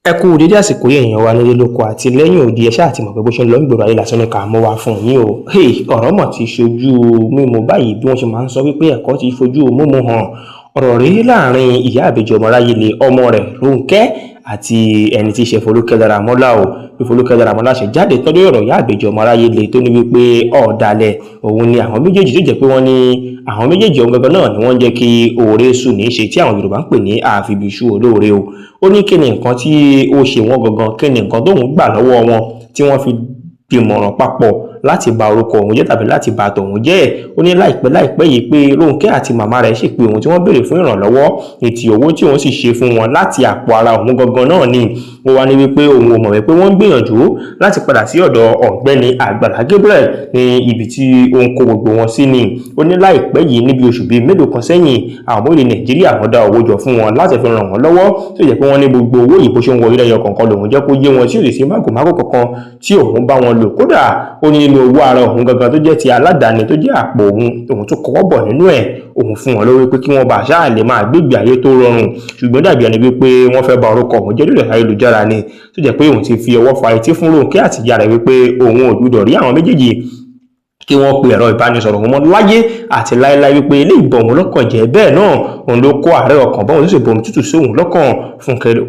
Ẹ kú dédé àsìkò yìí, èèyàn wa nílé lóko àti lẹ́yìn odi. Ẹ ṣáà ti mọ̀ pé bó ṣe ń lọ nígboro ayé lásán ní ká mú wá fún yín o. Ọ̀rọ̀ mọ̀ ti ṣojú mímu báyìí. Bí wọ́n ṣe máa ń sọ wípé ẹ̀kọ́ ti fojú mímu hàn, ọ̀rọ̀ rí láàrin ìyá àbèjì ọmọráyé ọmọ rẹ̀ Rónkẹ́ àti ẹni tí í ṣe Folúkẹ́ Dáramọ́lá o. Bí Folúkẹ́ Dáramọ́lá ṣe jáde tọ́jú ọ̀rọ̀ ìyá àbèjì ọmọráyé le tó ní wípé ọ̀dàlẹ̀ òun ni àwọn méjèèjì, tó jẹ́ pé wọ́n ní àwọn méjèèjì ọ̀hún gangan náà ni wọ́n jẹ́ kí oore sùn ní í ṣe, tí àwọn Yorùbá ń pè ní àfibìṣú olóore o. Ó ní kí ni nǹkan tí ó ṣe wọ́n gangan, kí ni nǹkan tóun gbà lọ́wọ́ wọn tí wọ́n fi gbìmọ̀ràn papọ̀ láti ba orúkọ òun jẹ́ tàbí láti ba tòun jẹ́? Ó ní láìpẹ́ láìpẹ́ yìí pé Rónkẹ́ àti màmá rẹ̀ sì pé òun tí wọ́n béèrè fún ìrànlọ́wọ́ ní ti owó, tí òun sì ṣe fún wọn láti àpò ara òun gangan náà ni. Ó wá ní wípé òun ò mọ̀ wípé wọ́n ń gbìyànjú láti padà sí ọ̀dọ̀ ọ̀gbẹ́ni Àgbàlá Gabriel ní ibi tí ó ń kó gbogbo wọn sí ni. Ó ní láìpẹ́ yìí, níbi oṣù bíi mélòó kan sẹ́yìn, àwọn ọmọ ilẹ̀ Nàìjíríà wọ́n dá owó jọ fún wọn láti fi ràn wọ́n lọ́wọ́, tó jẹ́ pé wọ́n ní gbogbo owó yìí, bó ṣe ń wọ ilé ẹyọ kọ̀ọ̀kan lòun jẹ́ kó yé wọn, tí ò sì sí mágòmágò kankan tí òun bá wọn lò. Kódà, ó ní nínú owó ara òun gangan tó jẹ́ ti aládàáni, tó jẹ́ àpò òun, òun tó kọ́wọ́ bọ̀ nínú ẹ̀, òun fún wọn lówó pé kí wọ́n bá ṣáà lè máa gbégbé ayé tó rọrùn. Ṣùgbọ́n dàbí ẹni wípé wọ́n fẹ́ ba orúkọ òun jẹ́ lórí ayélujára ni, tó jẹ́ pé òun ti fi ọwọ́ fa etí fún Rónkẹ́ àti ìyá rẹ̀ wípé òun ò gbúdọ̀ rí àwọn méjèèjì kí wọ́n pe ẹ̀rọ ìbánisọ̀rọ̀ wọn mọ́ láyé àti láéláé, wípé ilé ìbọn òun lọ́kàn jẹ́, bẹ́ẹ̀ náà òun ló kó àárẹ̀ ọkàn báwọn, tó sì bomi tútù sí òun lọ́kàn.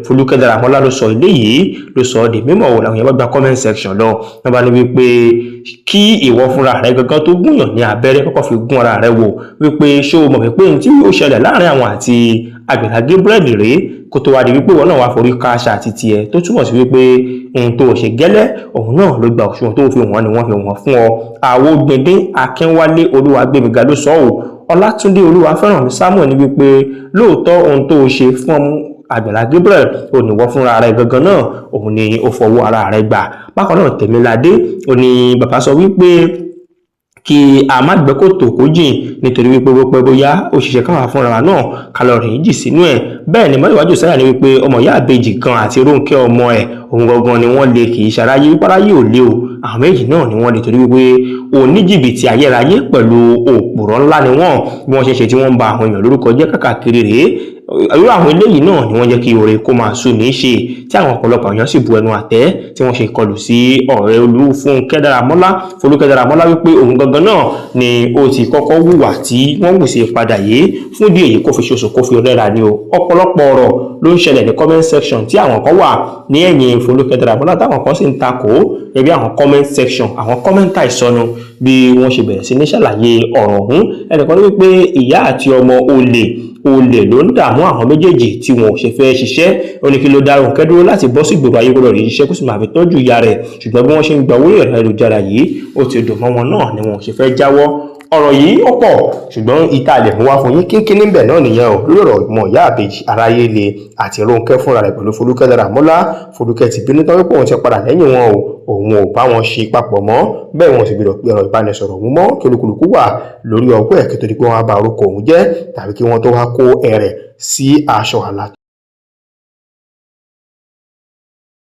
Folúkẹ́ Dáramọ́lá ló sọ ilé yìí, ló sọ ọ́ di mímọ̀ wò. Làwọn yẹn bá gba comment section lọ, wọ́n bá ní wípé kí ìwọ fúnra rẹ gangan tó gúnyàn ní abẹ́rẹ́, kọ́kọ́ fi gún ara rẹ wò, wípé ṣé o mọ̀ wípé ní tí yóò ṣẹlẹ̀ láàrin àwọn àti Àgbàlá Gabriel rèé, kó tó wá di wípé wọn náà wá forí káàṣà àti tiẹ̀, tó túmọ̀ sí wípé ohun tó ṣe gẹ́lẹ́ òun náà ló gba òṣùwọ̀n tó fi wọ́n ni wọ́n fi wọ́n fún ọ. Àwògbìndín Akínwálé Olúwàgbémiga ló sọ ọ́. Ọlátúndé Olúwafẹ́rànmi Samuel ní wípé lóòótọ́, ohun tó ṣe fún Àgbàlá Gabriel ò ní wọ́n fúnra rẹ̀ gangan náà òun ni ó fọwọ́ ara rẹ̀ gbà. Bákan náà, Tèmiládé ò ní bàbá sọ wípé kí a má gbẹ́ kòtò kó jìn, nítorí wípé bó pẹ́ bóyá, ó ṣiṣẹ́ káwa fúnra náà kálọ̀rì jì sínú ẹ̀. Bẹ́ẹ̀ ni Mọ́yìwájú Sáyà ní wípé ọmọ ìyá àbejì kan àti Rónkẹ́ ọmọ ẹ̀ òun gangan ni wọ́n lè, kì í ṣaráyé, wípé aráyé ò lé o, àwọn méjì náà ni wọ́n lè, torí wípé oníjìbìtì ayérayé pẹ̀lú òpùrọ̀ ńlá ni wọ́n. Bí wọ́n ṣe ṣe tí wọ́n ń ba àwọn èèyàn lórúkọ jẹ́ káàkiri rèé. Irú àwọn eléyìí náà ni wọ́n jẹ́ kí oore kó máa sùn ní í ṣe, tí àwọn ọ̀pọ̀lọpọ̀ èèyàn sì bu ẹnu àtẹ́ tí wọ́n ṣe kọlù sí ọ̀rẹ́ Olúfúnkẹ́ Dáramọ́lá, Folúkẹ́ Dáramọ́lá, wípé òun gangan náà ni ó ti kọ́kọ́ hùwà tí wọ́n wù sí padà yìí. Fún ìdí èyí, kó fi ṣoṣo kó fi rẹ́ra ni o. Ọ̀pọ̀lọpọ̀ ọ̀rọ̀ ló ń ṣẹlẹ̀ ní comment section, tí àwọn kan wà ní ẹ̀yìn Folúkẹ́ Dáramọ́lá, táwọn kan sì ń takò ẹbí àwọn comment section, àwọn commenter ìsọnù, bí wọ́n ṣe bẹ̀rẹ̀ sí ní ṣàlàyé ọ̀rọ̀ ọ̀hún. Ẹnìkan ní wípé ìyá àti ọmọ, olè olè ló ń dààmú àwọn méjèèjì tí wọn ò ṣe fẹ́ ṣiṣẹ́. Ó ní kí ló dá Rónkẹ́ dúró láti bọ́ sí ìgboro ayé, gbọ́dọ̀ rí iṣẹ́ kó sì máa fi tọ́jú ìyá rẹ̀? Ṣùgbọ́n bí wọ́n ṣe ń gba owó ẹ̀rọ ayélujára yìí, ó ti dùn mọ́ wọn náà ni wọn ò ṣe fẹ́ jáwọ́. Ọ̀rọ̀ yìí ó pọ̀, ṣùgbọ́n ìta lè mú wá fún yín kínkín níbẹ̀ náà nìyẹn o, lórí ọ̀rọ̀ ìmọ̀ ìyá àbèjì aráyé le àti Rónkẹ́ fúnra rẹ̀ pẹ̀lú Folúkẹ́ Dáramọ́lá. Folúkẹ́ ti bínú tán wípé òun ti padà lẹ́yìn wọn o, òun ò bá wọn ṣe papọ̀ mọ́, bẹ́ẹ̀ wọn sì gbọdọ̀ pe ẹ̀rọ ìbánisọ̀rọ̀ òun mọ́, kí olúkúlùkù wà lórí ọgbọ́n ẹ̀ kí tó di pé wọ́n á ba orúkọ òun jẹ́ tàbí kí wọ́n tó wá kó ẹ̀rẹ̀ sí aṣọ àlà.